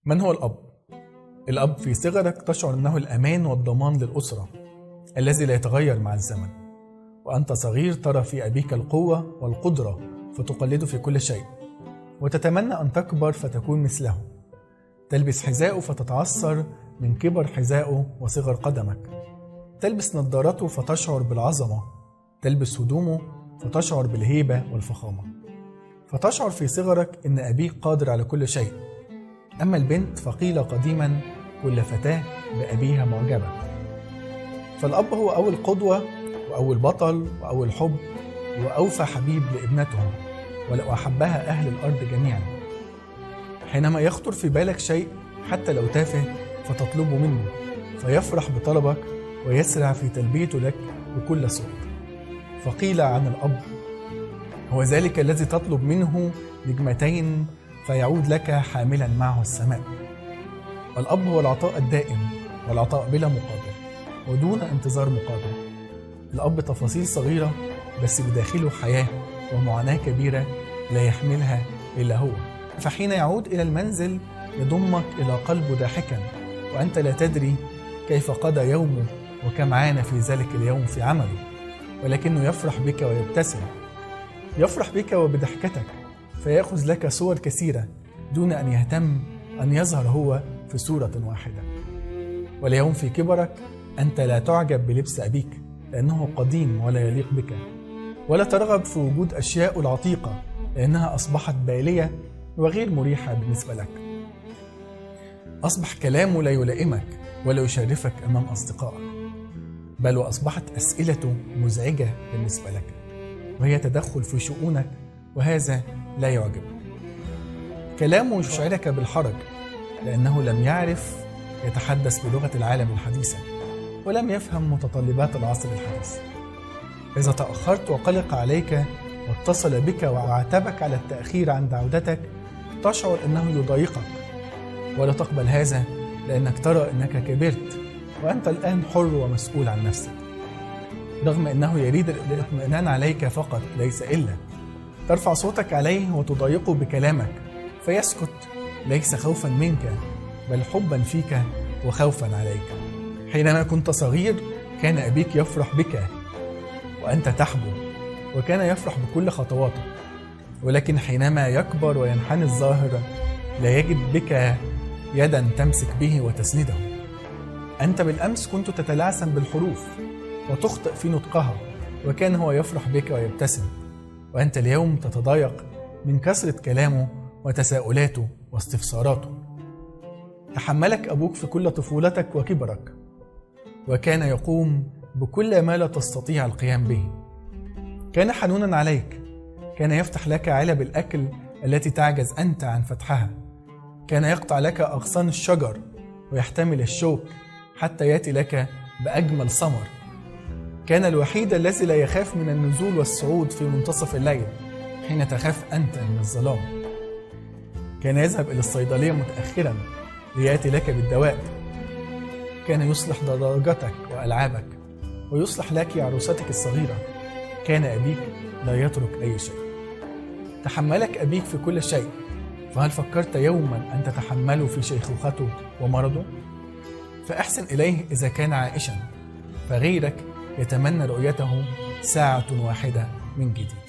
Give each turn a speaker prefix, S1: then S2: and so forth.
S1: من هو الأب؟ الأب في صغرك تشعر أنه الأمان والضمان للأسرة الذي لا يتغير مع الزمن. وأنت صغير ترى في أبيك القوة والقدرة فتقلده في كل شيء، وتتمنى أن تكبر فتكون مثله. تلبس حذاءه فتتعثر من كبر حذائه وصغر قدمك. تلبس نظارته فتشعر بالعظمة. تلبس هدومه فتشعر بالهيبة والفخامة. فتشعر في صغرك أن أبيك قادر على كل شيء. أما البنت فقيل قديما كل فتاة بأبيها معجبة. فالأب هو أول قدوة وأول بطل وأول حب وأوفى حبيب لابنته، ولو أحبها أهل الأرض جميعا. حينما يخطر في بالك شيء حتى لو تافه فتطلبه منه، فيفرح بطلبك ويسرع في تلبيته لك بكل صوت. فقيل عن الأب: هو ذلك الذي تطلب منه نجمتين فيعود لك حاملا معه السماء. الأب هو العطاء الدائم والعطاء بلا مقابل ودون انتظار مقابل. الأب تفاصيل صغيرة بس بداخله حياة ومعاناة كبيرة لا يحملها إلا هو. فحين يعود إلى المنزل يضمك إلى قلبه ضاحكا، وأنت لا تدري كيف قضى يومه وكم عانى في ذلك اليوم في عمله، ولكنه يفرح بك ويبتسم. يفرح بك وبضحكتك، فيأخذ لك صور كثيرة دون أن يهتم أن يظهر هو في صورة واحدة. واليوم في كبرك أنت لا تعجب بلبس أبيك لأنه قديم ولا يليق بك، ولا ترغب في وجود أشياء العتيقة لأنها أصبحت بالية وغير مريحة بالنسبة لك. أصبح كلامه لا يلائمك ولا يشرفك أمام أصدقائك، بل وأصبحت أسئلته مزعجة بالنسبة لك، وهي تدخل في شؤونك، وهذا لا يعجبك. كلامه يشعرك بالحرج لأنه لم يعرف يتحدث بلغة العالم الحديثة ولم يفهم متطلبات العصر الحديث. إذا تأخرت وقلق عليك واتصل بك وعاتبك على التأخير عند عودتك، تشعر أنه يضايقك، ولا تقبل هذا لأنك ترى أنك كبرت وأنت الآن حر ومسؤول عن نفسك، رغم أنه يريد الاطمئنان عليك فقط ليس إلا. ترفع صوتك عليه وتضايقه بكلامك فيسكت، ليس خوفا منك بل حبا فيك وخوفا عليك. حينما كنت صغير كان أبيك يفرح بك وأنت تحبو، وكان يفرح بكل خطواتك، ولكن حينما يكبر وينحني الظاهر لا يجد بك يدا تمسك به وتسنده. أنت بالأمس كنت تتلعثم بالحروف وتخطئ في نطقها، وكان هو يفرح بك ويبتسم، وأنت اليوم تتضايق من كثرة كلامه وتساؤلاته واستفساراته. تحملك أبوك في كل طفولتك وكبرك، وكان يقوم بكل ما لا تستطيع القيام به. كان حنونا عليك، كان يفتح لك علب الأكل التي تعجز أنت عن فتحها، كان يقطع لك أغصان الشجر ويحتمل الشوك حتى يأتي لك بأجمل ثمر. كان الوحيد الذي لا يخاف من النزول والصعود في منتصف الليل حين تخاف أنت من الظلام. كان يذهب إلى الصيدلية متأخرا ليأتي لك بالدواء. كان يصلح دراجتك وألعابك ويصلح لك عروستك الصغيرة. كان أبيك لا يترك أي شيء. تحملك أبيك في كل شيء، فهل فكرت يوما أن تتحمله في شيخوخته ومرضه؟ فأحسن إليه إذا كان عائشا، فغيرك يتمنى رؤيته ساعة واحدة من جديد.